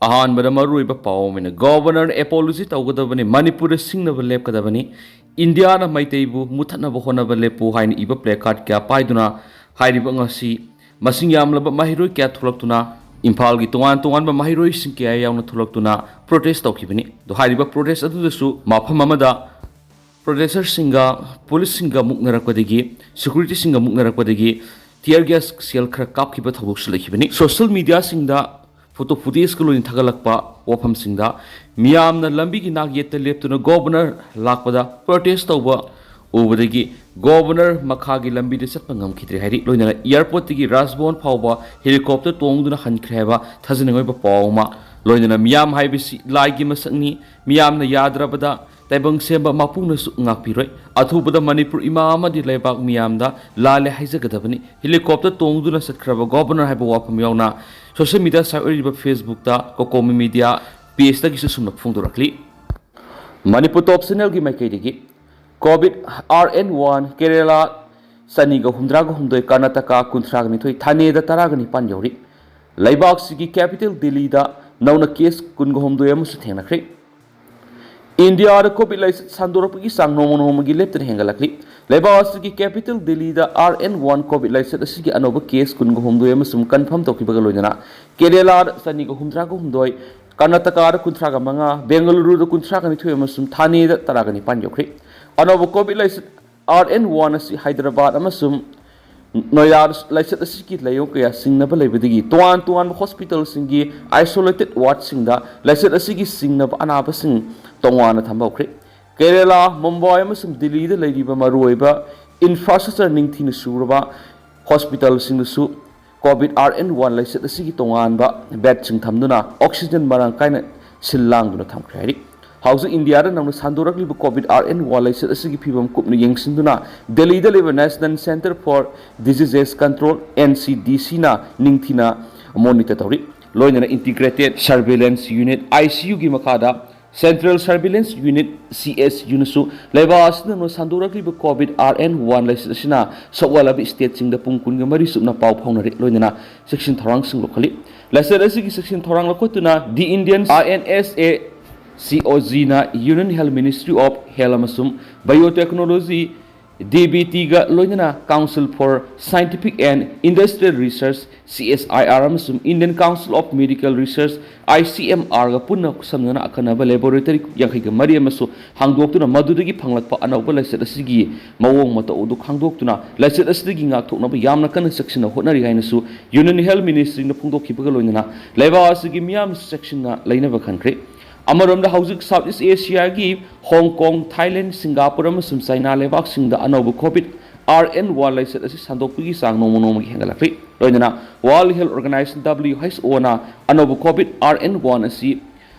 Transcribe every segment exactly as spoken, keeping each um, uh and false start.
ꯑꯍꯥꯟꯕꯗ ꯃꯔꯨꯑꯣꯏꯕ ꯄꯥꯎ ꯑꯃ ꯑꯣꯏꯅ ꯒꯣꯚꯔꯅꯔ ꯑꯦꯄꯣꯂꯣꯖꯤ ꯇꯧꯒꯗꯕꯅꯤ, ꯃꯅꯤꯄꯨꯔꯗ ꯁꯤꯡꯅꯕ ꯂꯦꯞꯀꯗꯕꯅꯤ, ꯏꯟꯗꯤꯌꯥꯅ ꯃꯩꯇꯩꯕꯨ ꯃꯨꯊꯠꯅꯕ ꯍꯣꯠꯅꯕ ꯂꯦꯞꯄꯨ ꯍꯥꯏꯅ ꯏꯕ ꯄ꯭ꯂꯦ ꯀꯥꯔꯗ ꯀꯌꯥ ꯄꯥꯏꯗꯨꯅ ꯍꯥꯏꯔꯤꯕ ꯉꯁꯤ ꯃꯁꯤꯡ ꯌꯥꯝꯂꯕ ꯃꯍꯩꯔꯣꯏ ꯀꯌꯥ ꯊꯣꯛꯂꯛꯇꯨꯅ ꯏꯝꯐꯥꯜꯒꯤ ꯇꯣꯉꯥꯟ ꯇꯣꯉꯥꯟꯕ ꯃꯍꯩꯔꯣꯏꯁꯤꯡ ꯀꯌꯥ ꯌꯥꯎꯅ ꯊꯣꯛꯂꯛꯇꯨꯅ ꯄ꯭ꯔꯣꯇꯦꯁ ꯇꯧꯈꯤꯕꯅꯤ꯫ ꯑꯗꯣ ꯍꯥꯏꯔꯤꯕ ꯄ꯭ꯔꯣꯇꯦꯁ ꯑꯗꯨꯗꯁꯨ ꯃꯐꯝ ꯑꯃꯗ ꯄ꯭ꯔꯣꯇꯦꯁꯇꯔꯁꯤꯡꯒ ꯄꯨꯂꯤꯁꯁꯤꯡꯒ ꯃꯨꯛꯅꯔꯛꯄꯗꯒꯤ, ꯁꯦꯀ꯭ꯌꯨꯔꯤꯇꯤꯁꯤꯡꯒ ꯃꯨꯛꯅꯔꯛꯄꯗꯒꯤ ꯇꯤꯌꯔ ꯒ꯭ꯌꯥꯁ ꯁꯦꯜ ꯈꯔ ꯀꯥꯞꯈꯤꯕ ꯊꯧꯗꯣꯛꯁꯨ ꯂꯩꯈꯤꯕꯅꯤ꯫ ꯁꯣꯁꯤꯌꯦꯜ ꯃꯤꯗꯤꯌꯥꯁꯤꯡꯗ ꯐꯣꯇꯣ ꯐꯨꯇꯦꯖꯀ ꯂꯣꯏꯅ ꯊꯥꯒꯠꯂꯛꯄ ꯋꯥꯐꯝꯁꯤꯡꯗ ꯃꯤꯌꯥꯝꯅ ꯂꯝꯕꯤꯒꯤ ꯅꯥꯛꯌꯦꯠꯇ ꯂꯦꯞꯇꯨꯅ ꯒꯣꯚꯔꯅꯔ ꯂꯥꯛꯄꯗ ꯄ꯭ꯔꯣꯇꯦꯁ ꯇꯧꯕ ꯎꯕꯗꯒꯤ ꯒꯣꯚꯔꯅꯔ ꯃꯈꯥꯒꯤ ꯂꯝꯕꯤꯗ ꯆꯠꯄ ꯉꯝꯈꯤꯗ꯭ꯔꯦ ꯍꯥꯏꯔꯤ꯫ ꯂꯣꯏꯅꯅ ꯑꯦꯌꯥꯔꯄꯣꯔꯠꯇꯒꯤ ꯔꯥꯖꯚꯋꯟ ꯐꯥꯎꯕ ꯍꯦꯂꯤꯀꯣꯞꯇꯔ ꯇꯣꯡꯗꯨꯅ ꯍꯟꯈ꯭ꯔꯦ ꯍꯥꯏꯕ ꯊꯥꯖꯅꯤꯡꯉꯥꯏ ꯑꯣꯏꯕ ꯄꯥꯎ ꯑꯃ, ꯂꯣꯏꯅꯅ ꯃꯤꯌꯥꯝ ꯍꯥꯏꯕꯁꯤ ꯂꯥꯏꯒꯤ ꯃꯁꯛꯅꯤ, ꯃꯤꯌꯥꯝꯅ ꯌꯥꯗ꯭ꯔꯕꯗ ꯇꯥꯏꯕꯪ ꯁꯦꯝꯕ ꯃꯄꯨꯅꯁꯨ ꯉꯥꯛꯄꯤꯔꯣꯏ꯫ ꯑꯊꯨꯕꯗ ꯃꯅꯤꯄꯨꯔ ꯏꯃꯥ ꯑꯃꯗꯤ ꯂꯩꯕꯥꯛ ꯃꯤꯌꯥꯝꯗ ꯂꯥꯜꯂꯦ ꯍꯥꯏꯖꯒꯗꯕꯅꯤ꯫ ꯍꯦꯂꯤꯀꯣꯞꯇꯔ ꯇꯣꯡꯗꯨꯅ ꯆꯠꯈ꯭ꯔꯕ ꯒꯣꯚꯔꯅꯔ ꯍꯥꯏꯕ ꯋꯥꯐꯝ ꯌꯥꯎꯅ ꯁꯣꯁꯤꯌꯦꯜ ꯃꯤꯗꯤꯌꯥ ꯁꯥꯏꯠ ꯑꯣꯏꯔꯤꯕ ꯐꯦꯁꯕꯨꯛꯇ ꯀꯣꯀꯣꯃꯤ ꯃꯤꯗꯤꯌꯥ ꯄꯦꯖꯇꯒꯤꯁꯨ ꯁꯨꯝꯅ ꯐꯣꯡꯗꯣꯔꯛꯂꯤ꯫ ꯃꯅꯤꯄꯨꯔ ꯇꯣꯞ ꯆꯦꯅꯦꯜꯒꯤ ꯃꯥꯏꯀꯩꯗꯒꯤ covid R N one Kerala ꯆꯅꯤꯒ ꯍꯨꯝꯗ꯭ꯔꯥꯒ ꯍꯨꯝꯗꯣꯏ, ꯀꯔꯅꯥꯇꯀꯥ ꯀꯨꯟꯊ꯭ꯔꯥꯒ ꯅꯤꯊꯣꯏ, ꯊꯥꯅꯦꯗ ꯇꯔꯥꯒ ꯅꯤꯄꯥꯟ ꯌꯧꯔꯤ꯫ ꯂꯩꯕꯥꯛꯁꯤꯒꯤ ꯀꯦꯄꯤꯇꯦꯜ ꯗꯤꯜꯂꯤꯗ ꯅꯧꯅ ꯀꯦꯁ ꯀꯨꯟꯒ ꯍꯨꯝꯗꯣꯏ ꯑꯃꯁꯨ ꯊꯦꯡꯅꯈ꯭ꯔꯦ꯫ ꯏꯟꯗꯤꯌꯥꯗ ꯀꯣꯚꯤꯗ ꯂꯥꯏꯆꯠ ꯁꯟꯗꯣꯔꯛꯄꯒꯤ ꯆꯥꯡ ꯅꯣꯡꯃ ꯅꯣꯡꯃꯒꯤ ꯂꯦꯞꯇꯅ ꯍꯦꯟꯒꯠꯂꯛꯂꯤ꯫ ꯂꯩꯕꯥꯛ ꯑꯁꯤꯒꯤ ꯀꯦꯄꯤꯇꯦꯜ ꯗꯤꯜꯂꯤꯗ ꯑꯥꯔ ꯑꯦꯟ ꯋꯥꯟ ꯀꯣꯚꯤꯗ ꯂꯥꯏꯆꯠ ꯑꯁꯤꯒꯤ ꯑꯅꯧꯕ ꯀꯦꯁ ꯀꯨꯟꯒ ꯍꯨꯝꯗꯣꯏ ꯑꯃꯁꯨꯡ ꯀꯟꯐꯥꯔꯝ ꯇꯧꯈꯤꯕꯒ ꯂꯣꯏꯅꯅ ꯀꯦꯔꯦꯂꯥꯗ ꯆꯅꯤꯒ ꯍꯨꯝꯗ꯭ꯔꯥꯒ ꯍꯨꯝꯗꯣꯏ, ꯀꯔꯅꯥꯇꯀꯥꯗ ꯀꯨꯟꯊ꯭ꯔꯥꯒ ꯃꯉꯥ, ꯕꯦꯡꯒꯂꯨꯔꯨꯗ ꯀꯨꯟꯊ꯭ꯔꯥꯒ ꯅꯤꯊꯣꯏ ꯑꯃꯁꯨꯡ ꯊꯥꯅꯦꯗ ꯇꯔꯥꯒ ꯅꯤꯄꯥꯟ ꯌꯧꯈ꯭ꯔꯦ꯫ ꯑꯅꯧꯕ ꯀꯣꯚꯤꯗ ꯂꯥꯏꯆꯠ ꯑꯥꯔ ꯑꯦꯟ ꯋꯥꯟ ꯑꯁꯤ ꯍꯥꯏꯗ꯭ꯔꯕꯥꯗ ꯑꯃꯁꯨꯡ ꯅꯣꯏꯗꯥꯗ ꯂꯥꯏꯆꯠ ꯑꯁꯤꯒꯤ ꯂꯥꯏꯑꯣꯡ ꯀꯌꯥ ꯆꯤꯡꯅꯕ ꯂꯩꯕꯗꯒꯤ ꯇꯣꯉꯥꯟ ꯇꯣꯉꯥꯟꯕ ꯍꯣꯁꯄꯤꯇꯥꯜꯁꯤꯡꯒꯤ ꯑꯥꯏꯁꯣꯂꯦꯇꯦꯗ ꯋꯥꯔꯗꯁꯤꯡꯗ ꯂꯥꯏꯆꯠ ꯑꯁꯤꯒꯤ ꯆꯤꯡꯅꯕ ꯑꯅꯥꯕꯁꯤꯡ ꯇꯣꯉꯥꯟꯅ ꯊꯝꯕ ꯍꯧꯈ꯭ꯔꯦ꯫ ꯀꯦꯔꯦꯂꯥ, ꯃꯨꯝꯕꯥꯏ ꯑꯃꯁꯨꯡ ꯗꯤꯜꯂꯤꯗ ꯂꯩꯔꯤꯕ ꯃꯔꯨꯑꯣꯏꯕ ꯏꯟꯐ꯭ꯔꯥꯁ꯭ꯇ꯭ꯔꯛꯆꯔ ꯅꯤꯡꯊꯤꯅ ꯁꯨꯔꯕ ꯍꯣꯁꯄꯤꯇꯥꯜꯁꯤꯡꯗꯁꯨ ꯀꯣꯚꯤꯗ ꯑꯥꯔ ꯑꯦꯟ ꯋꯥꯟ ꯂꯥꯏꯆꯠ ꯑꯁꯤꯒꯤ ꯇꯣꯉꯥꯟꯕ ꯕꯦꯗꯁꯤꯡ ꯊꯝꯗꯨꯅ ꯑꯣꯛꯁꯤꯖꯟ ꯃꯔꯥꯡ ꯀꯥꯏꯅ ꯁꯤꯜ ꯂꯥꯡꯗꯨꯅ ꯊꯝꯈ꯭ꯔꯦ ꯍꯥꯏꯔꯤ꯫ ꯍꯧꯖꯤꯛ ꯏꯟꯗꯤꯌꯥꯗ ꯅꯧꯅ ꯁꯟꯗꯣꯔꯛꯂꯤꯕ ꯀꯣꯚꯤꯗ ꯑꯥꯔ ꯑꯦꯟ ꯋꯥꯟ ꯂꯥꯏꯆꯠ ꯑꯁꯤꯒꯤ ꯐꯤꯕꯝ ꯀꯨꯞꯅ ꯌꯦꯡꯁꯤꯟꯗꯨꯅ ꯗꯦꯜꯂꯤꯗ ꯂꯩꯕ National Centre for Diseases Control, N C D ꯁꯤꯅ ꯅꯤꯡꯊꯤꯅ ꯃꯣꯅꯤꯇꯔ ꯇꯧꯔꯤ꯫ ꯂꯣꯏꯅꯅ integrated surveillance unit, I C ꯌꯨꯒꯤ ꯃꯈꯥꯗ Central Surveillance Unit, C S U ꯅꯁꯨ ꯂꯩꯕꯥꯛ ꯑꯁꯤꯗ ꯁꯟꯗꯣꯔꯛꯂꯤꯕ COVID R N one ꯂꯥꯏꯆꯠ ꯑꯁꯤꯅ ꯁꯣꯛꯍꯜꯂꯕ ꯁ꯭ꯇꯦꯠꯁꯤꯡꯗ ꯄꯨꯡ ꯀꯨꯟꯒ ꯃꯔꯤ ꯆꯨꯞꯅ ꯄꯥꯎ ꯐꯥꯎꯅꯔꯦ, ꯂꯣꯏꯅꯅ ꯆꯦꯛꯁꯤꯟ ꯊꯧꯔꯥꯡꯁꯤꯡ ꯂꯧꯈꯠꯂꯤ꯫ ꯂꯥꯏꯆꯠ ꯑꯁꯤꯒꯤ ꯆꯦꯛꯁꯤꯟ ꯊꯧꯔꯥꯡ ꯂꯧꯈꯠꯇꯨꯅ The Indian R N S A C O G ꯅ Union Health Ministry of Health ꯑꯃꯁꯨꯡ Biotechnology, D B T ꯒ ꯂꯣꯏꯅꯅ Council for Scientific and Industrial Research, C S I R, ꯑꯃꯁꯨꯡ Indian Council of Medical Research, I C M R ꯒ ꯄꯨꯟꯅ ꯈꯨꯠꯁꯝꯅꯅ ꯑꯈꯟꯅꯕ laboratory ꯌꯥꯡꯈꯩꯒ ꯃꯔꯤ ꯑꯃꯁꯨ ꯍꯥꯡꯗꯣꯛꯇꯨꯅ ꯃꯗꯨꯗꯒꯤ ꯐꯪꯂꯛꯄ ꯑꯅꯧꯕ ꯂꯥꯏꯆꯠ ꯑꯁꯤꯒꯤ ꯃꯑꯣꯡ ꯃꯇꯧ ꯑꯗꯨ ꯈꯪꯗꯣꯛꯇꯨꯅ ꯂꯥꯏꯆꯠ ꯑꯁꯤꯗꯒꯤ ꯉꯥꯛꯊꯣꯛꯅꯕ ꯌꯥꯝꯅ ꯀꯟꯅ ꯆꯦꯛꯁꯤꯟꯅ ꯍꯣꯠꯅꯔꯤ ꯍꯥꯏꯅꯁꯨ Union Health Ministry ꯅ ꯐꯣꯡꯗꯣꯛꯈꯤꯕꯒ ꯂꯣꯏꯅꯅ ꯂꯩꯕꯥꯛ ꯑꯁꯤꯒꯤ ꯃꯤꯌꯥꯝꯁꯨ ꯆꯦꯛꯁꯤꯟꯅ ꯂꯩꯅꯕ ꯈꯟꯈ꯭ꯔꯦ꯫ ꯑꯃꯔꯣꯝꯗ ꯍꯧꯖꯤꯛ South East Asia ꯒꯤ ꯍꯣꯡ ꯀꯣꯡ, ꯊꯥꯏꯂꯦꯟ, ꯁꯤꯡꯒꯥꯄꯨꯔ ꯑꯃꯁꯨꯡ ꯆꯥꯏꯅꯥ ꯂꯩꯕꯥꯛꯁꯤꯡꯗ ꯑꯅꯧꯕ COVID R N one ꯂꯥꯏꯆꯠ ꯑꯁꯤ ꯁꯟꯗꯣꯛꯄꯒꯤ ꯆꯥꯡ ꯅꯣꯡꯃ ꯅꯣꯡꯃꯒꯤ ꯍꯦꯟꯒꯠꯂꯛꯂꯤ꯫ ꯂꯣꯏꯅꯅ World Health Organization, W H O ꯅ ꯑꯅꯧꯕ COVID R N one ꯑꯁꯤ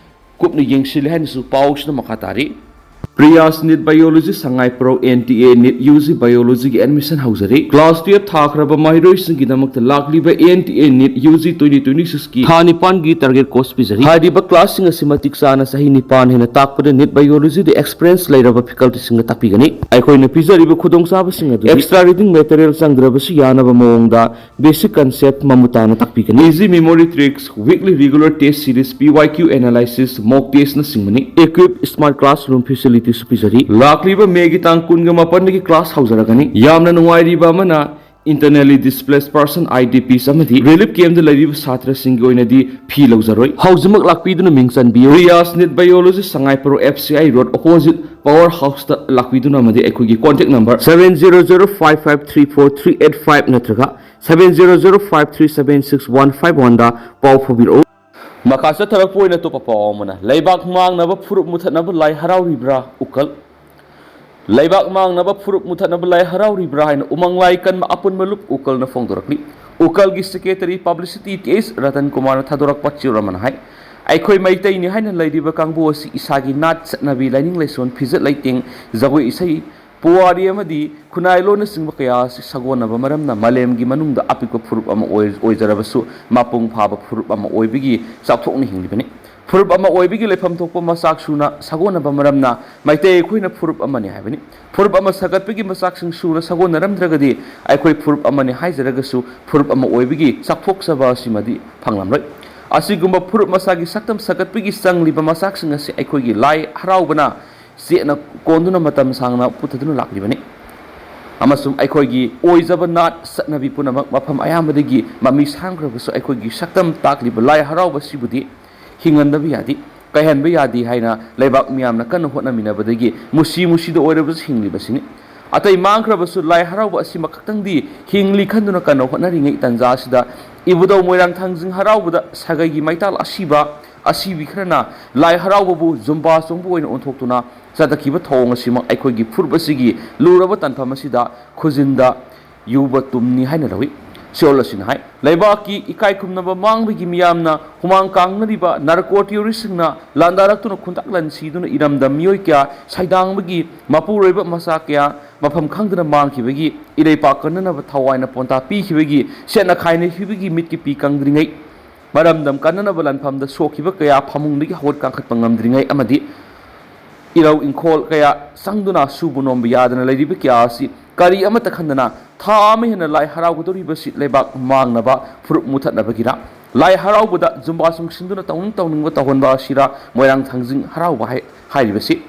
ꯀꯨꯞꯅ ꯌꯦꯡꯁꯤꯜꯂꯤ ꯍꯥꯏꯅꯁꯨ ꯄꯥꯎꯁꯤꯅ ꯃꯈꯥ ꯇꯥꯔꯤ꯫ Priyas NEET Biology Sangai ꯄ꯭ꯔꯧ N T A NEET U G Biology ꯒꯤ admission ꯍꯧꯖꯔꯤ꯫ Class twelve ꯊꯥꯈ꯭ꯔꯕ ꯃꯍꯩꯔꯣꯏꯁꯤꯡꯒꯤꯗꯃꯛꯇ ꯂꯥꯛꯂꯤꯕ N T A NEET U G twenty twenty-six ꯀꯤ ꯊꯥ ꯅꯤꯄꯥꯟꯒꯤ target course ꯄꯤꯖꯔꯤ꯫ ꯍꯥꯏꯔꯤꯕ class ꯁꯤꯡ ꯑꯁꯤ ꯃꯇꯤꯛ ꯆꯥꯅ ꯆꯍꯤ ꯅꯤꯄꯥꯟ ꯍꯦꯟꯅ ꯇꯥꯛꯄꯗ NEET Biology ꯗ experience ꯂꯩꯔꯕ faculty ꯁꯤꯡꯅ ꯇꯥꯛꯄꯤꯒꯅꯤ꯫ ꯑꯩꯈꯣꯏꯅ ꯄꯤꯖꯔꯤꯕ ꯈꯨꯗꯣꯡꯆꯥꯕꯁꯤꯡ ꯑꯗꯨꯗꯤ extra reading material ꯆꯪꯗ꯭ꯔꯕꯁꯨ ꯌꯥꯅꯕ ꯃꯑꯣꯡꯗ basic concept ꯃꯃꯨꯠ ꯇꯥꯅ ꯇꯥꯛꯄꯤꯒꯅꯤ꯫ Easy memory tricks, weekly regular test series, P Y Q analysis, mock test ꯅꯆꯤꯡꯕꯅꯤ꯫ Equip smart classroom facilities ꯁꯨ ꯄꯤꯖꯔꯤ꯫ ꯂꯥꯛꯂꯤꯕ May ꯒꯤ ꯇꯥꯡ ꯀꯨꯟꯒ ꯃꯥꯄꯟꯗꯒꯤ class ꯍꯧꯖꯔꯒꯅꯤ꯫ ꯌꯥꯝꯅ ꯅꯨꯡꯉꯥꯏꯔꯤꯕ ꯑꯃꯅ, internally displaced person, I D Ps ꯑꯃꯗꯤ relief camp ꯇ ꯂꯩꯔꯤꯕ ꯁꯥꯇ꯭ꯔꯁꯤꯡꯒꯤ ꯑꯣꯏꯅꯗꯤ fee ꯂꯧꯖꯔꯣꯏ꯫ ꯍꯧꯖꯤꯛꯃꯛ ꯂꯥꯛꯄꯤꯗꯨꯅ ꯃꯤꯡ ꯆꯟꯕꯤꯌꯨ꯫ Priyas NEET Biology, Sangai ꯄ꯭ꯔꯧ, F C I road, opposite power house ꯇ ꯂꯥꯛꯄꯤꯗꯨꯅ ꯑꯃꯗꯤ ꯑꯩꯈꯣꯏꯒꯤ contact number seven zero zero five five three four three eight five ꯅꯠꯇ꯭ꯔꯒ seven zero zero five three seven six one five one ꯗ ꯄꯥꯎ ꯐꯥꯎꯕꯤꯔꯛꯎ꯫ ꯃꯈꯥ ꯆꯠꯊꯔꯛꯄ ꯑꯣꯏꯅ ꯑꯇꯣꯞꯄ ꯄꯥꯎ ꯑꯃꯅ, ꯂꯩꯕꯥꯛ ꯃꯥꯡꯅꯕ ꯐꯨꯔꯨꯞ ꯃꯨꯊꯠꯅꯕ ꯂꯥꯏ ꯍꯔꯥꯎꯔꯤꯕ꯭ꯔꯥ? ꯎꯀꯜ꯫ ꯂꯩꯕꯥꯛ ꯃꯥꯡꯅꯕ ꯐꯨꯔꯨꯞ ꯃꯨꯊꯠꯅꯕ ꯂꯥꯏ ꯍꯔꯥꯎꯔꯤꯕ꯭ꯔꯥ ꯍꯥꯏꯅ ꯎꯃꯪ ꯂꯥꯏ ꯀꯟꯕ ꯑꯄꯨꯟꯕ ꯂꯨꯞ ꯎꯀꯜꯅ ꯐꯣꯡꯗꯣꯔꯛꯂꯤ꯫ ꯎꯀꯜꯒꯤ secretary publicity K H Ratan ꯀꯨꯃꯥꯔꯅ ꯊꯥꯗꯣꯔꯛꯄ ꯆꯦꯔꯣꯜ ꯑꯃꯅ ꯍꯥꯏ, ꯑꯩꯈꯣꯏ ꯃꯩꯇꯩꯅꯤ ꯍꯥꯏꯅ ꯂꯩꯔꯤꯕ ꯀꯥꯡꯕꯨ ꯑꯁꯤ ꯏꯁꯥꯒꯤ ꯅꯥꯠ, ꯆꯠꯅꯕꯤ, ꯂꯥꯏꯅꯤꯡ ꯂꯥꯏꯁꯣꯟ, ꯐꯤꯖꯦꯠ ꯂꯩꯇꯦꯡ, ꯖꯒꯣꯏ ꯏꯁꯩ, ꯄꯨꯋꯥꯔꯤ ꯑꯃꯗꯤ ꯈꯨꯟꯅꯥꯏ ꯂꯣꯟꯅꯆꯤꯡꯕ ꯀꯌꯥ ꯑꯁꯤ ꯁꯥꯒꯣꯟꯅꯕ ꯃꯔꯝꯅ ꯃꯥꯂꯦꯝꯒꯤ ꯃꯅꯨꯡꯗ ꯑꯄꯤꯛꯄ ꯐꯨꯔꯨꯞ ꯑꯃ ꯑꯣꯏ-, ꯑꯣꯏꯖꯔꯕꯁꯨ ꯃꯄꯨꯡ ꯐꯥꯕ ꯐꯨꯔꯨꯞ ꯑꯃ ꯑꯣꯏꯕꯒꯤ ꯆꯥꯎꯊꯣꯛꯅ ꯍꯤꯡꯂꯤꯕꯅꯤ꯫ ꯐꯨꯔꯨꯞ ꯑꯃ ꯑꯣꯏꯕꯒꯤ ꯂꯩꯐꯝ ꯊꯣꯛꯄ ꯃꯆꯥꯛ ꯁꯨꯅ ꯁꯥꯒꯣꯟꯅꯕ ꯃꯔꯝꯅ ꯃꯩꯇꯩ ꯑꯩꯈꯣꯏꯅ ꯐꯨꯔꯨꯞ ꯑꯃꯅꯤ ꯍꯥꯏꯕꯅꯤ꯫ ꯐꯨꯔꯨꯞ ꯑꯃ ꯁꯥꯒꯠꯄꯒꯤ ꯃꯆꯥꯛꯁꯤꯡ ꯁꯨꯅ ꯁꯥꯒꯣꯟꯅꯔꯝꯗ꯭ꯔꯒꯗꯤ ꯑꯩꯈꯣꯏ ꯐꯨꯔꯨꯞ ꯑꯃꯅꯤ ꯍꯥꯏꯖꯔꯒꯁꯨ ꯐꯨꯔꯨꯞ ꯑꯃ ꯑꯣꯏꯕꯒꯤ ꯆꯥꯎꯊꯣꯛꯆꯕ ꯑꯁꯤꯃꯗꯤ ꯐꯪꯂꯝꯂꯣꯏ꯫ ꯑꯁꯤꯒꯨꯝꯕ ꯐꯨꯔꯨꯞ ꯃꯆꯥꯒꯤ ꯁꯛꯇꯝ ꯁꯥꯒꯠꯄꯒꯤ ꯆꯪꯂꯤꯕ ꯃꯆꯥꯛꯁꯤꯡ ꯑꯁꯤ ꯑꯩꯈꯣꯏꯒꯤ ꯂꯥꯏ ꯍꯔꯥꯎꯕꯅ ꯆꯦꯠꯅ ꯀꯣꯟꯗꯨꯅ ꯃꯇꯝ ꯁꯥꯡꯅ ꯄꯨꯊꯗꯨꯅ ꯂꯥꯛꯂꯤꯕꯅꯤ꯫ ꯑꯃꯁꯨꯡ ꯑꯩꯈꯣꯏꯒꯤ ꯑꯣꯏꯖꯕ ꯅꯥꯠ ꯆꯠꯅꯕꯤ ꯄꯨꯝꯅꯃꯛ ꯃꯐꯝ ꯑꯌꯥꯝꯕꯗꯒꯤ ꯃꯃꯤ ꯁꯥꯡꯈ꯭ꯔꯕꯁꯨ ꯑꯩꯈꯣꯏꯒꯤ ꯁꯛꯇꯝ ꯇꯥꯛꯂꯤꯕ ꯂꯥꯏ ꯍꯔꯥꯎꯕ ꯑꯁꯤꯕꯨꯗꯤ ꯍꯤꯡꯍꯟꯗꯕ ꯌꯥꯗꯦ, ꯀꯥꯏꯍꯟꯕ ꯌꯥꯗꯦ ꯍꯥꯏꯅ ꯂꯩꯕꯥꯛ ꯃꯤꯌꯥꯝꯅ ꯀꯟꯅ ꯍꯣꯠꯅꯃꯤꯟꯅꯕꯗꯒꯤ ꯃꯨꯁꯤ ꯃꯨꯁꯤꯗ ꯑꯣꯏꯔꯕꯁꯨ ꯍꯤꯡꯂꯤꯕꯁꯤꯅꯤ꯫ ꯑꯇꯩ ꯃꯥꯡꯈ꯭ꯔꯕꯁꯨ ꯂꯥꯏ ꯍꯔꯥꯎꯕ ꯑꯁꯤꯃꯈꯛꯇꯪꯗꯤ ꯍꯤꯡꯂꯤ ꯈꯟꯗꯨꯅ ꯀꯟꯅ ꯍꯣꯠꯅꯔꯤꯉꯩ ꯇꯥꯟꯖꯥ ꯑꯁꯤꯗ ꯏꯕꯨꯙꯧ ꯃꯣꯏꯔꯥꯡ ꯊꯥꯡꯖꯤꯡ ꯍꯔꯥꯎꯕꯗ ꯁꯥꯒꯩꯒꯤ ꯃꯩꯇꯥꯜ ꯑꯁꯤꯕ ꯑꯁꯤꯕꯤ ꯈꯔꯅ ꯂꯥꯏ ꯍꯔꯥꯎꯕꯕꯨ ꯖꯨꯝꯕꯥ ꯆꯣꯡꯕ ꯑꯣꯏꯅ ꯑꯣꯟꯊꯣꯛꯇꯨꯅ ꯆꯠꯊꯈꯤꯕ ꯊꯧꯑꯣꯡ ꯑꯁꯤꯃꯛ ꯑꯩꯈꯣꯏꯒꯤ ꯐꯨꯔꯨꯞ ꯑꯁꯤꯒꯤ ꯂꯨꯔꯕ ꯇꯥꯟꯐꯝ ꯑꯁꯤꯗ ꯈꯨꯖꯤꯟꯗ ꯌꯨꯕ ꯇꯨꯝꯅꯤ ꯍꯥꯏꯅ ꯂꯧꯏ꯫ ꯁꯤꯑꯣꯜ ꯑꯁꯤꯅ ꯍꯥꯏ, ꯂꯩꯕꯥꯛꯀꯤ ꯏꯀꯥꯏ ꯈꯨꯝꯅꯕ ꯃꯥꯡꯕꯒꯤ ꯃꯤꯌꯥꯝꯅ ꯍꯨꯃꯥꯡ ꯀꯥꯡꯅꯔꯤꯕ ꯅꯥꯔꯀꯣ ꯇꯤꯑꯣꯔꯤꯁꯁꯤꯡꯅ ꯂꯥꯟꯗꯥꯔꯛꯇꯨꯅ ꯈꯨꯟꯇꯥꯛ ꯂꯥꯟꯁꯤꯗꯨꯅ ꯏꯔꯝꯗꯝ ꯃꯤꯑꯣꯏ ꯀꯌꯥ ꯁꯩꯗꯥꯡꯕꯒꯤ ꯃꯄꯨꯔꯣꯏꯕ ꯃꯆꯥ ꯀꯌꯥ ꯃꯐꯝ ꯈꯪꯗꯅ ꯃꯥꯡꯈꯤꯕꯒꯤ ꯏꯔꯩꯄꯥꯛ ꯀꯟꯅꯅꯕ ꯊꯋꯥꯏꯅ ꯄꯣꯟꯇꯥ ꯄꯤꯈꯤꯕꯒꯤ ꯁꯦꯠꯅ ꯈꯥꯏꯅꯈꯤꯕꯒꯤ ꯃꯤꯠꯀꯤ ꯄꯤ ꯀꯪꯗ꯭ꯔꯤꯉꯩ ꯃꯔꯝꯗꯝ ꯀꯟꯅꯅꯕ ꯂꯥꯟꯐꯝꯗ ꯁꯣꯛꯈꯤꯕ ꯀꯌꯥ ꯐꯃꯨꯡꯗꯒꯤ ꯍꯧꯒꯠ ꯀꯥꯡꯈꯠꯄ ꯉꯝꯗ꯭ꯔꯤꯉꯩ ꯑꯃꯗꯤ ꯏꯔꯧ ꯏꯪꯈꯣꯜ ꯀꯌꯥ ꯆꯪꯗꯨꯅ ꯁꯨꯕ ꯅꯣꯝꯕ ꯌꯥꯗꯅ ꯂꯩꯔꯤꯕ ꯀꯌꯥ ꯑꯁꯤ ꯀꯔꯤ ꯑꯃꯠꯇ ꯈꯟꯗꯅ ꯊꯥ ꯑꯃ ꯍꯦꯟꯅ ꯂꯥꯏ ꯍꯔꯥꯎꯒꯗꯧꯔꯤꯕꯁꯤ ꯂꯩꯕꯥꯛ ꯃꯥꯡꯅꯕ ꯐꯨꯔꯨꯞ ꯃꯨꯊꯠꯅꯕꯒꯤꯔ? ꯂꯥꯏ ꯍꯔꯥꯎꯕꯗ ꯖꯨꯝꯕꯥ ꯆꯣꯡꯁꯤꯟꯗꯨꯅ ꯇꯧꯅꯤꯡ ꯇꯧꯅꯤꯡꯕ ꯇꯧꯍꯟꯕ ꯑꯁꯤꯔ ꯃꯣꯏꯔꯥꯡ ꯊꯥꯡꯖꯤꯡ ꯍꯔꯥꯎꯕ ꯍꯥꯏ-, ꯍꯥꯏꯔꯤꯕꯁꯤ?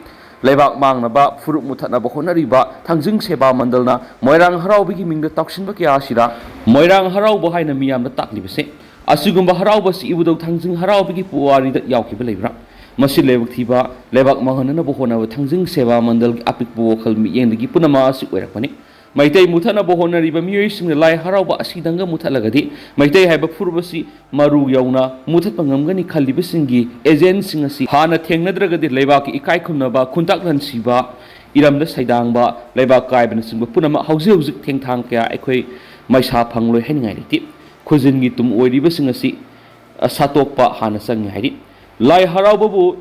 ꯂꯩꯕꯥꯛ ꯃꯥꯡꯅꯕ ꯐꯨꯔꯨꯞ ꯃꯨꯊꯠꯅꯕ ꯍꯣꯠꯅꯔꯤꯕ ꯊꯥꯡꯖꯤꯡ ꯁꯦꯕꯥ ꯃꯟꯗꯜꯅ ꯃꯣꯏꯔꯥꯡ ꯍꯔꯥꯎꯕꯒꯤ ꯃꯤꯡꯗ ꯇꯧꯁꯤꯟꯕ ꯀꯌꯥ ꯑꯁꯤꯔ ꯃꯣꯏꯔꯥꯡ ꯍꯔꯥꯎꯕ ꯍꯥꯏꯅ ꯃꯤꯌꯥꯝꯗ ꯇꯥꯛꯂꯤꯕꯁꯤ? ꯑꯁꯤꯒꯨꯝꯕ ꯍꯔꯥꯎꯕꯁꯤ ꯏꯕꯨꯙꯧ ꯊꯥꯡꯖꯤꯡ ꯍꯔꯥꯎꯕꯒꯤ ꯄꯨꯋꯥꯔꯤꯗ ꯌꯥꯎꯈꯤꯕ ꯂꯩꯕ꯭ꯔꯥ? ꯃꯁꯤ ꯂꯥꯏꯕꯛ ꯊꯤꯕ, ꯂꯩꯕꯥꯛ ꯃꯥꯡꯍꯟꯅꯅꯕ ꯍꯣꯠꯅꯕ ꯊꯥꯡꯖꯤꯡ ꯁꯦꯕꯥ ꯃꯟꯗꯜꯒꯤ ꯑꯄꯤꯛꯄ ꯋꯥꯈꯜ ꯃꯤꯠꯌꯦꯡꯗꯒꯤ ꯄꯨꯝꯅꯃꯛ ꯑꯁꯤ ꯑꯣꯏꯔꯛꯄꯅꯤ꯫ ꯃꯩꯇꯩ ꯃꯨꯊꯠꯅꯕ ꯍꯣꯠꯅꯔꯤꯕ ꯃꯤꯑꯣꯏꯁꯤꯡꯅ ꯂꯥꯏ ꯍꯔꯥꯎꯕ ꯑꯁꯤꯗꯪꯒ ꯃꯨꯊꯠꯂꯒꯗꯤ ꯃꯩꯇꯩ ꯍꯥꯏꯕ ꯐꯨꯔꯨꯞ ꯑꯁꯤ ꯃꯔꯨ ꯌꯧꯅ ꯃꯨꯊꯠꯄ ꯉꯝꯒꯅꯤ ꯈꯜꯂꯤꯕꯁꯤꯡꯒꯤ ꯑꯦꯖꯦꯟꯁꯤꯡ ꯑꯁꯤ ꯍꯥꯟꯅ ꯊꯦꯡꯅꯗ꯭ꯔꯒꯗꯤ ꯂꯩꯕꯥꯛꯀꯤ ꯏꯀꯥꯏ ꯈꯨꯝꯅꯕ, ꯈꯨꯟꯇꯥꯛ ꯂꯥꯟꯁꯤꯕ, ꯏꯔꯝꯗ ꯁꯩꯗꯥꯡꯕ, ꯂꯩꯕꯥꯛ ꯀꯥꯏꯕꯅꯆꯤꯡꯕ ꯄꯨꯝꯅꯃꯛ ꯍꯧꯖꯤꯛ ꯍꯧꯖꯤꯛ ꯊꯦꯡꯊꯥꯡ ꯀꯌꯥ ꯑꯩꯈꯣꯏ ꯃꯩꯁꯥ ꯐꯪꯂꯣꯏ ꯍꯥꯏꯅꯤꯡꯉꯥꯏ ꯂꯩꯇꯦ꯫ ꯈꯨꯖꯤꯟꯒꯤ ꯇꯨꯝ ꯑꯣꯏꯔꯤꯕꯁꯤꯡ ꯑꯁꯤ, ꯑ, ꯁꯥꯠꯇꯣꯛꯄ ꯍꯥꯟꯅ ꯆꯪꯏ ꯍꯥꯏꯔꯤ꯫ ꯂꯥꯏ ꯍꯔꯥꯎꯕꯕꯨ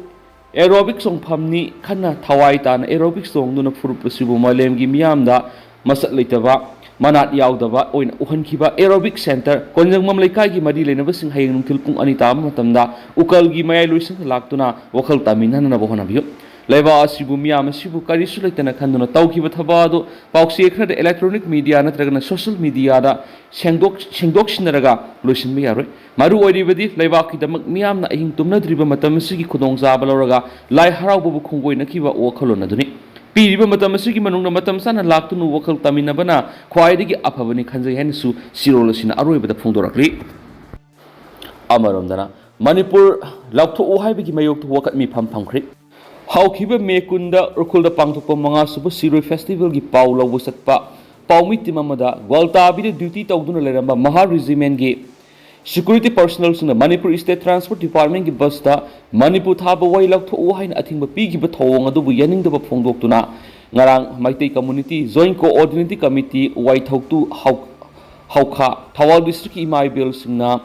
ꯑꯦꯔꯣꯕꯤꯛ ꯆꯣꯡꯐꯝꯅꯤ ꯈꯟꯅ ꯊꯋꯥꯏ ꯇꯥꯅ ꯑꯦꯔꯣꯕꯤꯛ ꯆꯣꯡꯗꯨꯅ ꯐꯨꯔꯨꯞ ꯑꯁꯤꯕꯨ ꯃꯥꯂꯦꯝꯒꯤ ꯃꯤꯌꯥꯝꯗ ꯃꯁꯛ ꯂꯩꯇꯕ ꯃꯅꯥꯠ ꯌꯥꯎꯗꯕ ꯑꯣꯏꯅ ꯎꯍꯟꯈꯤꯕ ꯑꯦꯔꯣꯕꯤꯛ ꯁꯦꯟꯇꯔ ꯀꯣꯟꯖꯪꯕꯝ ꯂꯩꯀꯥꯏꯒꯤ ꯃꯔꯤ ꯂꯩꯅꯕꯁꯤꯡ ꯍꯌꯦꯡ ꯅꯨꯡꯊꯤꯜ ꯄꯨꯡ ꯑꯅꯤ ꯇꯥꯕ ꯃꯇꯝꯗ ꯎꯀꯜꯒꯤ ꯃꯌꯥꯏ ꯂꯣꯏꯁꯪꯗ ꯂꯥꯛꯇꯨꯅ ꯋꯥꯈꯜ ꯇꯥꯃꯤꯟꯅꯅꯕ ꯍꯣꯠꯅꯕꯤꯌꯨ꯫ ꯂꯩꯕꯥꯛ ꯑꯁꯤꯕꯨ, ꯃꯤꯌꯥꯝ ꯑꯁꯤꯕꯨ ꯀꯔꯤꯁꯨ ꯂꯩꯇꯅ ꯈꯟꯗꯨꯅ ꯇꯧꯈꯤꯕ ꯊꯕꯛ ꯑꯗꯨ ꯄꯥꯎꯆꯦ ꯈꯔꯗ electronic media ꯅꯠꯇ꯭ꯔꯒꯅ social media ꯗ ꯁꯦꯡꯗꯣꯛ-, ꯁꯦꯡꯗꯣꯛꯁꯤꯟꯅꯔꯒ ꯂꯣꯏꯁꯤꯟꯕ ꯌꯥꯔꯣꯏ꯫ ꯃꯔꯨ ꯑꯣꯏꯔꯤꯕꯗꯤ ꯂꯩꯕꯥꯛꯀꯤꯗꯃꯛ ꯃꯤꯌꯥꯝꯅ ꯑꯍꯤꯡ ꯇꯨꯝꯅꯗ꯭ꯔꯤꯕ ꯃꯇꯝ ꯑꯁꯤꯒꯤ ꯈꯨꯗꯣꯡꯆꯥꯕ ꯂꯧꯔꯒ ꯂꯥꯏ ꯍꯔꯥꯎꯕꯕꯨ ꯈꯣꯡꯒꯣꯏꯅꯈꯤꯕ ꯋꯥꯈꯜꯂꯣꯟ ꯑꯗꯨꯅꯤ꯫ ꯄꯤꯔꯤꯕ ꯃꯇꯝ ꯑꯁꯤꯒꯤ ꯃꯅꯨꯡꯗ ꯃꯇꯝ ꯆꯥꯅ ꯂꯥꯛꯇꯨꯅ ꯋꯥꯈꯜ ꯇꯥꯃꯤꯟꯅꯕꯅ ꯈ꯭ꯋꯥꯏꯗꯒꯤ ꯑꯐꯕꯅꯤ ꯈꯟꯖꯩ ꯍꯥꯏꯅꯁꯨ ꯁꯤꯔꯣꯜ ꯑꯁꯤꯅ ꯑꯔꯣꯏꯕꯗ ꯐꯣꯡꯗꯣꯔꯛꯂꯤ꯫ ꯑꯃꯔꯣꯝꯗꯅ ꯃꯅꯤꯄꯨꯔ ꯂꯧꯊꯣꯛꯎ ꯍꯥꯏꯕꯒꯤ ꯃꯥꯌꯣꯛꯇ ꯋꯥꯀꯠ ꯃꯤꯐꯝ ꯐꯝꯈ꯭ꯔꯦ꯫ ꯍꯧꯈꯤꯕ ꯃꯦ ꯀꯨꯟꯗ ꯎꯈ꯭ꯔꯨꯜꯗ ꯄꯥꯡꯊꯣꯛꯄ ꯃꯉꯥꯁꯨꯕ ꯁꯤꯔꯣꯏ ꯐꯦꯁꯇꯤꯚꯦꯜꯒꯤ ꯄꯥꯎ ꯂꯧꯕ ꯆꯠꯄ ꯄꯥꯎꯃꯤ ꯇꯤꯝ ꯑꯃꯗ ꯒ꯭ꯋꯥꯜꯇꯥꯕꯤꯗ ꯗ꯭ꯌꯨꯇꯤ ꯇꯧꯗꯨꯅ ꯂꯩꯔꯝꯕ ꯃꯍꯥ ꯔꯦꯖꯤꯃꯦꯟꯒꯤ ꯁꯦꯀ꯭ꯌꯨꯔꯤꯇꯤ ꯄꯔꯁꯅꯦꯜꯁꯤꯡꯅ ꯃꯅꯤꯄꯨꯔ ꯁ꯭ꯇꯦꯠ ꯇ꯭ꯔꯥꯟꯁꯄꯣꯔꯠ ꯗꯤꯄꯥꯔꯠꯃꯦꯟꯒꯤ ꯕꯁꯇ ꯃꯅꯤꯄꯨꯔ ꯊꯥꯕ ꯋꯥꯍꯩ ꯂꯧꯊꯣꯛꯎ ꯍꯥꯏꯅ ꯑꯊꯤꯡꯕ ꯄꯤꯈꯤꯕ ꯊꯧꯑꯣꯡ ꯑꯗꯨꯕꯨ ꯌꯥꯅꯤꯡꯗꯕ ꯐꯣꯡꯗꯣꯛꯇꯨꯅ ꯉꯔꯥꯡ Meitei community joint coordinating committee, ꯋꯥꯏꯊꯧꯇꯨ, ꯍꯧ-, ꯍꯧꯈꯥ, ꯊꯧꯕꯥꯜ ꯗꯤꯁꯇ꯭ꯔꯤꯛꯀꯤ ꯏꯃꯥ ꯏꯕꯦꯜꯁꯤꯡꯅ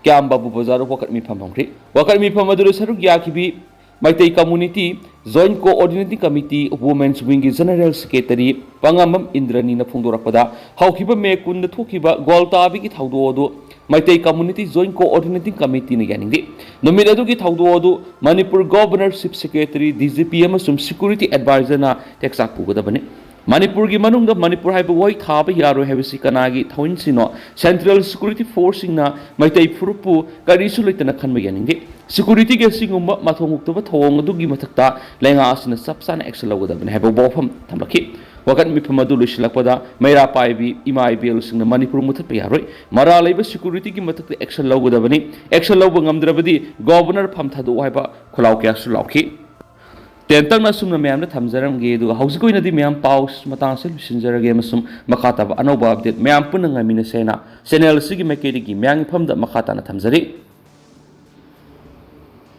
ꯀ꯭ꯌꯥꯝ ꯕꯥꯕꯨ ꯕꯖꯥꯔꯗ ꯋꯥꯀꯠ ꯃꯤꯐꯝ ꯐꯝꯈ꯭ꯔꯤ꯫ ꯋꯥꯀꯠ ꯃꯤꯐꯝ ꯑꯗꯨꯗ ꯁꯔꯨꯛ ꯌꯥꯈꯤꯕꯤ Meitei community joint coordinating committee women's ꯋꯤꯡꯒꯤ ꯖꯦꯅꯔꯦꯜ ꯁꯦꯀ꯭ꯔꯦꯇꯔꯤ ꯄꯥꯉꯥꯝꯕꯝ ꯏꯟꯗ꯭ꯔꯅꯤꯅ ꯐꯣꯡꯗꯣꯔꯛꯄꯗ, ꯍꯧꯈꯤꯕ ꯃꯦ ꯀꯨꯟꯗ ꯊꯣꯛꯈꯤꯕ ꯒ꯭ꯋꯥꯜꯇꯥꯕꯤꯒꯤ ꯊꯧꯗꯣꯛ ꯑꯗꯨ ꯃꯩꯇꯩ ꯀꯝꯃꯨꯅꯤꯇꯤ ꯖꯣꯏꯟꯠ ꯀꯣꯑꯣꯔꯗꯤꯅꯦꯇꯤꯡ ꯀꯃꯤꯇꯤꯅ ꯌꯥꯅꯤꯡꯗꯦ꯫ ꯅꯨꯃꯤꯠ ꯑꯗꯨꯒꯤ ꯊꯧꯗꯣꯛ ꯑꯗꯨ Manipur governor, chief secretary, D G P ꯑꯃꯁꯨꯡ ꯁꯦꯀ꯭ꯌꯨꯔꯤꯇꯤ ꯑꯦꯗꯚꯥꯏꯖꯔꯅ ꯇꯦꯛꯆꯥꯛ ꯄꯨꯒꯗꯕꯅꯤ꯫ ꯃꯅꯤꯄꯨꯔꯒꯤ ꯃꯅꯨꯡꯗ ꯃꯅꯤꯄꯨꯔ ꯍꯥꯏꯕ ꯋꯥꯍꯩ ꯊꯥꯕ ꯌꯥꯔꯣꯏ ꯍꯥꯏꯕꯁꯤ ꯀꯅꯥꯒꯤ ꯊꯧꯑꯣꯏꯟꯁꯤꯅꯣ? ꯁꯦꯟꯇ꯭ꯔꯦꯜ ꯁꯦꯀ꯭ꯌꯨꯔꯤꯇꯤ ꯐꯣꯔꯁꯁꯤꯡꯅ ꯃꯩꯇꯩ ꯐꯨꯔꯨꯞꯄꯨ ꯀꯔꯤꯁꯨ ꯂꯩꯇꯅ ꯈꯟꯕ ꯌꯥꯅꯤꯡꯗꯦ꯫ ꯁꯦꯀ꯭ꯌꯨꯔꯤꯇꯤꯒꯤ ꯑꯁꯤꯒꯨꯝꯕ ꯃꯊꯣꯡ ꯍꯨꯛꯇꯕ ꯊꯧꯑꯣꯡ ꯑꯗꯨꯒꯤ ꯃꯊꯛꯇ ꯂꯩꯉꯥꯛ ꯑꯁꯤꯅ ꯆꯞ ꯆꯥꯅ ꯑꯦꯛꯁꯟ ꯂꯧꯒꯗꯕꯅꯤ ꯍꯥꯏꯕ ꯋꯥꯐꯝ ꯊꯝꯂꯛꯈꯤ꯫ ꯋꯥꯀꯠ ꯃꯤꯐꯝ ꯑꯗꯨ ꯂꯣꯏꯁꯤꯜꯂꯛꯄꯗ ꯃꯩꯔꯥ ꯄꯥꯏꯕꯤ ꯏꯃꯥ ꯏꯕꯦꯜꯁꯤꯡꯅ ꯃꯅꯤꯄꯨꯔ ꯃꯨꯊꯠꯄ ꯌꯥꯔꯣꯏ, ꯃꯔꯥꯜ ꯂꯩꯕ ꯁꯦꯀ꯭ꯌꯨꯔꯤꯇꯤꯒꯤ ꯃꯊꯛꯇ ꯑꯦꯛꯁꯟ ꯂꯧꯒꯗꯕꯅꯤ, ꯑꯦꯛꯁꯟ ꯂꯧꯕ ꯉꯝꯗ꯭ꯔꯕꯗꯤ ꯒꯣꯚꯔꯅꯔ ꯐꯝ ꯊꯥꯗꯣꯛꯎ ꯍꯥꯏꯕ ꯈꯣꯜꯂꯥꯎ ꯀꯌꯥꯁꯨ ꯂꯥꯎꯈꯤ꯫ ꯇꯦꯟꯇꯛꯅ ꯑꯁꯨꯝꯅ ꯃꯌꯥꯝꯗ ꯊꯝꯖꯔꯝꯒꯦ, ꯑꯗꯨꯒ ꯍꯧꯖꯤꯛꯀꯤ ꯑꯣꯏꯅꯗꯤ ꯃꯌꯥꯝ ꯄꯥꯎ ꯃꯇꯥꯡ ꯑꯁꯤ ꯂꯣꯏꯁꯤꯟꯖꯔꯒꯦ ꯑꯃꯁꯨꯡ ꯃꯈꯥ ꯇꯥꯕ ꯑꯅꯧꯕ ꯑꯞꯗꯦꯠ ꯃꯌꯥꯝ ꯄꯨꯟꯅ ꯉꯥꯏꯃꯤꯟꯅꯁꯦ ꯍꯥꯏꯅ ꯆꯦꯅꯦꯜ ꯑꯁꯤꯒꯤ ꯃꯥꯏꯀꯩꯗꯒꯤ ꯃꯌꯥꯝꯒꯤ ꯐꯝꯗ ꯃꯈꯥ ꯇꯥꯅ ꯊꯝꯖꯔꯤ꯫